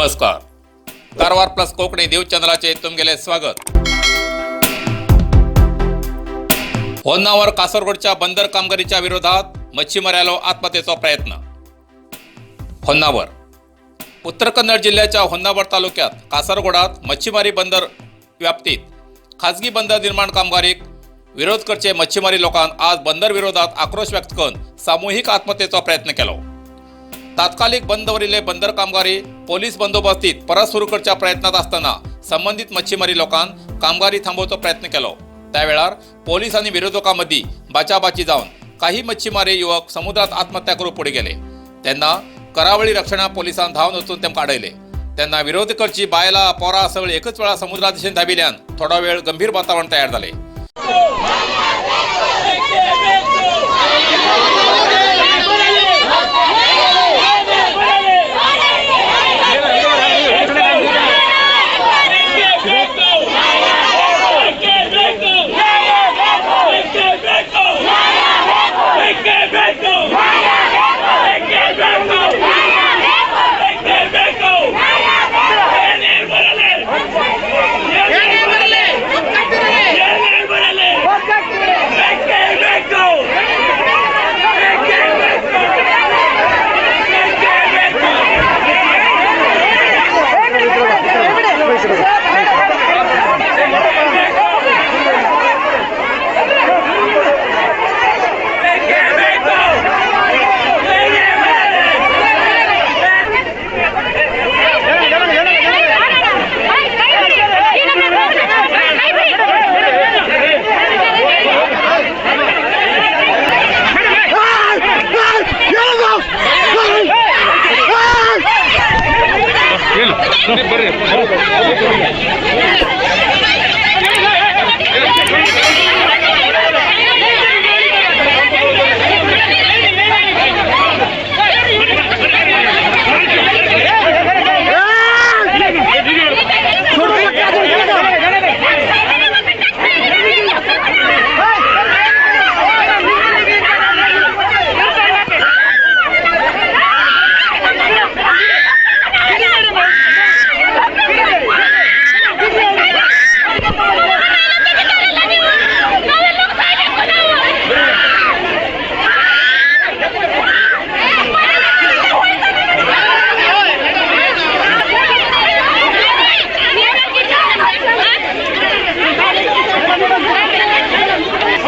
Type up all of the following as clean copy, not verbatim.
नमस्कार, Karwar plus Konkani news चॅनलाचे तुमगेले स्वागत. होन्नावर कासरगोडच्या बंदर कामगिरीच्या विरोधात मच्छीमाऱ्यालो आत्महत्येचो प्रयत्न. होन्नावर, उत्तर कन्नड जिल्ह्याच्या होन्नावर तालुक्यात कासरगोडात मच्छीमारी बंदर व्याप्तीत खाजगी बंदर निर्माण कामगारीक विरोध करचे मच्छीमारी लोकांक आज बंदर विरोधात आक्रोश व्यक्त करून सामूहिक आत्महत्येचो प्रयत्न केलो. तात्कालिक बंद दवरिल्ले बंदर कामगारी पोलीस बंदोबस्तीत परत सुरू करच्या प्रयत्नात असताना संबंधित मच्छीमारी लोकांन कामगारी थांबोवचो प्रयत्न केलो. त्या वेळार पोलीस आणि विरोधकां मदीं बाचाबाची जावन काही मच्छीमारी युवक समुद्रात आत्महत्या करूंक फुडें गेले. तेन्ना करावळी रक्षणा पोलिसांन धांवन वचून तेमकां अडयले. तेन्ना विरोध करची बायलां पोरां सगळी एकच वेळा समुद्रा दिशेन धाविल्ल्यान थोडो वेळ गंभीर वातावरण तयार जालें.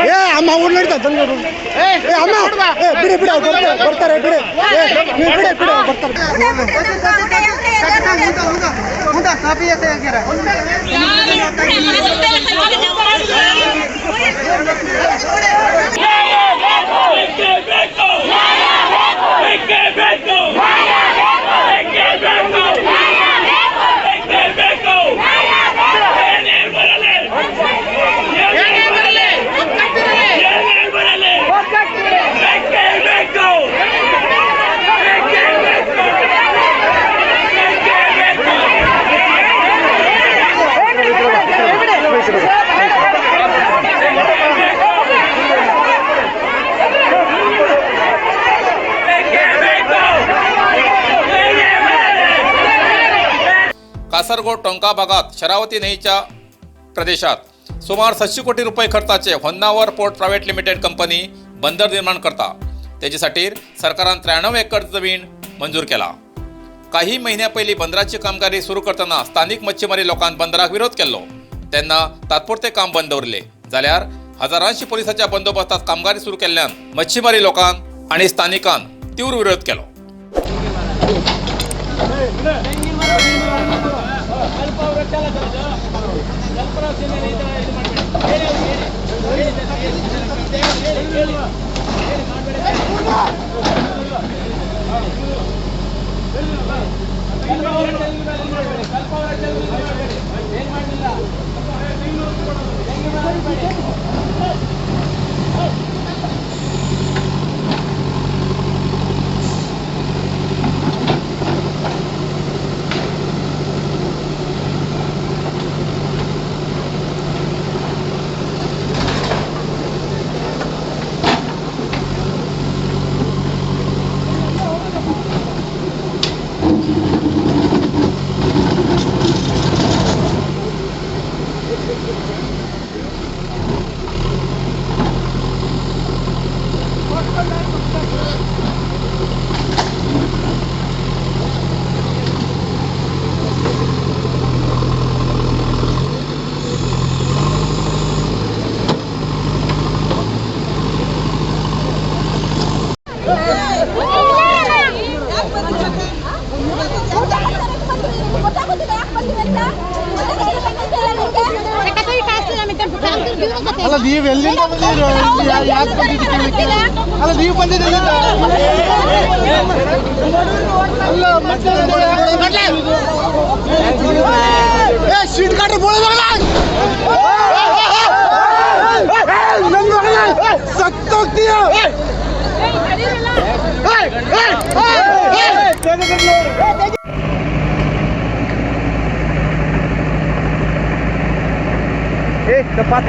ಏ ಅಮ್ಮ ನಡೀತಾ ತಂದು. ಏ ಅಮ್ಮ, ಏ ಬಿಡಿ ಬಿಡಿ, ಅವ್ರು ಬರ್ತಾರೆ ಬರ್ತಾರೆ, ಬಿಡಿ. ಏ ನೀವು ಬಿಡಿ ಬಿಡಿ, ಅವ್ರು ಬರ್ತಾರೆ. कासरगोड टोंका भागात शरावती न्हंयेच्या प्रदेशात सुमार 700 कोटी रुपये खर्चाचे Honnavar port private limited company बंदर निर्माण करता. तेजेसाठी सरकारान 93 एकर जमीन मंजूर केला. काही महिन्या पयलीं बंदराची कामगिरी सुरू करतना स्थानिक मच्छीमारी लोकांन बंदराक विरोध केल्लो. तेन्ना तात्पुरते काम बंद दवरले जाल्यार हजारांशी पोलिसांच्या बंदोबस्तात कामगिरी सुरू केल्ल्यान मच्छीमारी लोकांन आनी स्थानिकान तीव्र विरोध केलो. ಅಲ್ಲ, ನೀವು ಎಲ್ಲಿಂದ ಬಂದಿದ್ದೀರಿ? ಯಾಕೆ ಬಂದಿದ್ದೀರಿ? ಅಲ್ಲ, ನೀವು ಬಂದಿದ್ದೀರಿ. ಅಲ್ಲ, ಮತ್ತೆ ಏ ಶೀಟ್ ಕಾಟ್ರೆ ಬೋಳ ಸತ್ತೋಗ್ತೀಯ. एक पाच